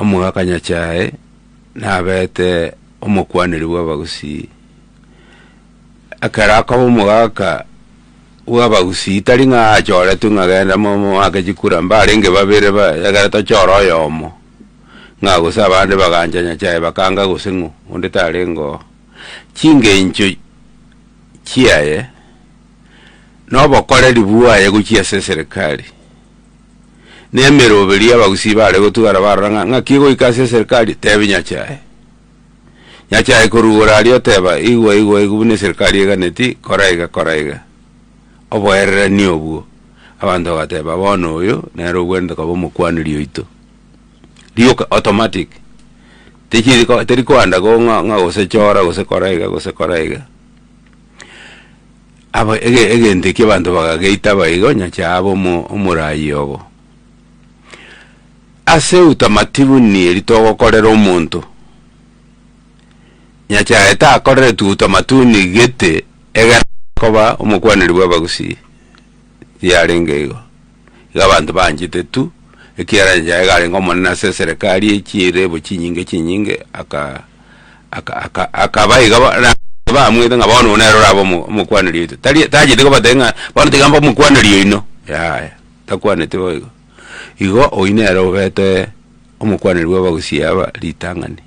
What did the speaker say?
Omogaka Nyachae nabete omokwaneri bw'abagusii. Ekero akoba omogaka bw'abagusii tari ng'a achoretwe ng'a genda moake chikura, mbarenge babere ba ekero tochore oyomo, ng'a gose abande bagancha Nyachae bakanga gose ng'o, onde tarenge oo. Chingencho chiaye, na obokoreri bwaye gochia ase eserekari. Na emeroberi y'abagusii bare gotwara barora ng'a ng'aki egoika ase eserikari, tebi Nyachae. Nyachae korwa igoro aria oteba, Igwa, igwa, igwa buna eserikari eganeti, kora iga, kora iga. Oboererani obwo, abanto bagateba, bono oyo nere obwenerete koba omokwaneri oito. Rioka automatic, tichiri ko teri koanda go ng'a ng'a gose chora gose kora iga gose kora iga. Aba ege egento ekio abanto bagageitaba igo nyachae abe omo omoraai obo. Ase utamatibuni eri togokorera omonto, nyachae takoreretwe utamatuni gete egere koba omokwaneri bw'abagusii, tiyarenge igo. Igo abanto banchete tu, ekiagera nyachae iga arenge omonene ase eserekari echiirebo chinyinge chinyinge aka aka aka akaba iga ba na bamwete ng'a bono oyo nere orabe omo omokwaneri oito. Tari tacheti kobatebia ng'a bono tiga mbe omokwaneri oino, yaya, takwaneti boigo. Igo oyio nere obete omokwaneri bw'abagusii aba ritang'ani.